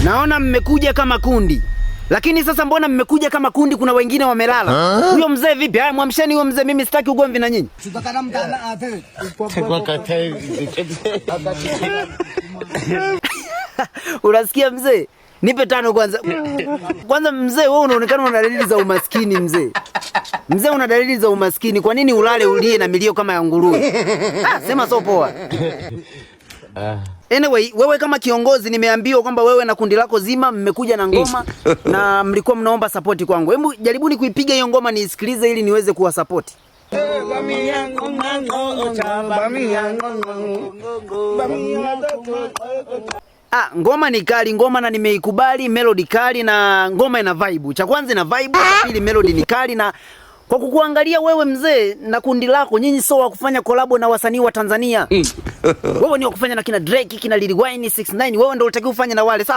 Naona mmekuja kama kundi. Lakini sasa mbona mmekuja kama kundi, kuna wengine wamelala? Huyo mzee vipi? Haya, mwamsheni huyo mzee, mimi sitaki ugomvi na nyinyi. Unasikia mzee? Nipe tano kwanza. Kwanza mzee, wewe unaonekana una dalili za umaskini mzee. Mzee una dalili za umaskini. Kwa nini ulale ulie na milio kama ya nguruwe? Ah, sema sio poa. Anyway, wewe kama kiongozi nimeambiwa kwamba wewe na kundi lako zima mmekuja na ngoma na mlikuwa mnaomba sapoti kwangu. Hebu jaribuni kuipiga hiyo ngoma niisikilize ili niweze kuwasapoti. Ah, ngoma ni kali, ngoma na nimeikubali, melody kali na ngoma ina vibe. Cha kwanza ina vibe, cha pili melody ni kali na kwa kukuangalia wewe mzee na kundi lako nyinyi sio wa kufanya kolabo na wasanii wa Tanzania. Wewe ni wa kufanya na kina Drake, kina Lil Wayne, 69, wewe ndio unatakiwa ufanye na wale, sawa?